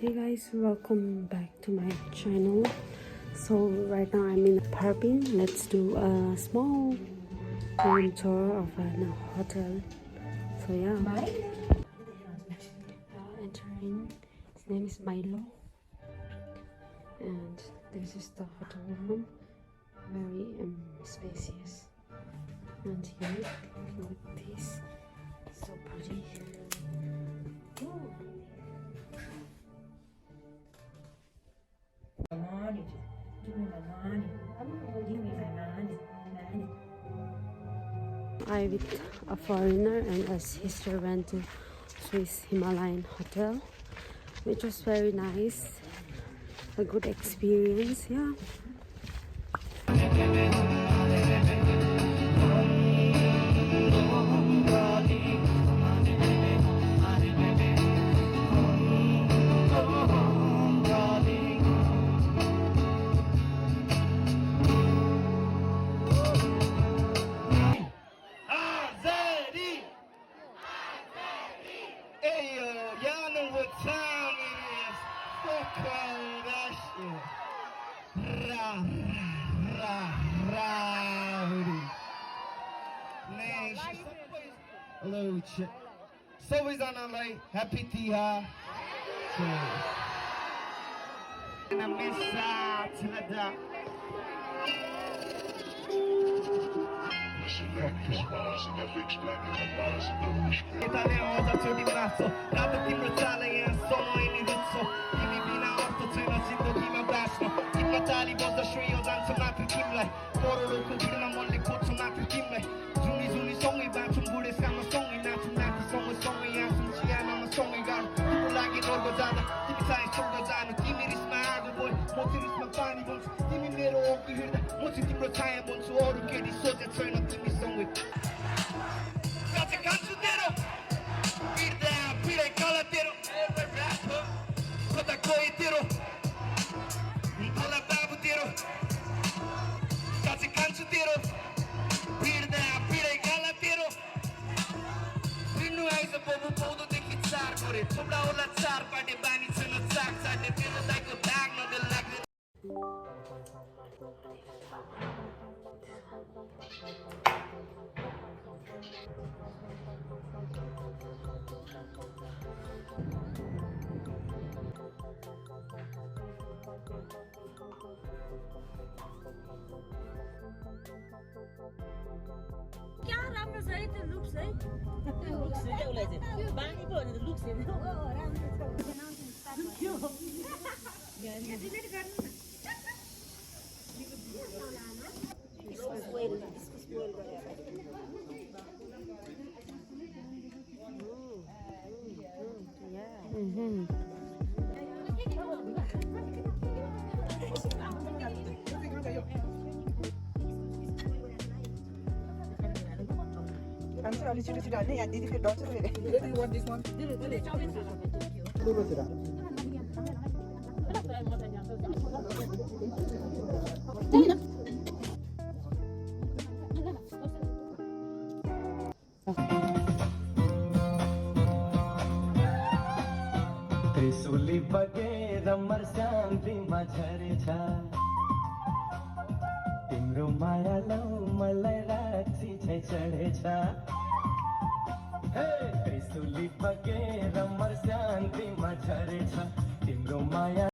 Hey guys, welcome back to my channel. So right now I'm in Harbin. Let's do a small room tour of a hotel. So yeah, entering. His name is Milo, and this is the hotel room. Very spacious. And here, look at this, so pretty. Ooh. I with a foreigner and a sister went to Swiss Himalayan Hotel, which was very nice, a good experience. Yeah. Hello, so is on my happy tia. And I miss क्या राम्रो छ है त्यो looks है त्यो looks चाहिँ उसलाई चाहिँ बानी पो भने त लुक्स हेर्नु हो राम्रो अलि छिटो छिटो हाल्ने यहाँ दिदी फेरि डल्छ फेरि त्रिशूली बगेर मर्स्याङ्गीमा झरेछ तिम्रो माया लौ मलाई राक्षी झै चढेछ हे त्रिशूली बगेर मर्स्याङ्गीमा झरेछ तिम्रो माया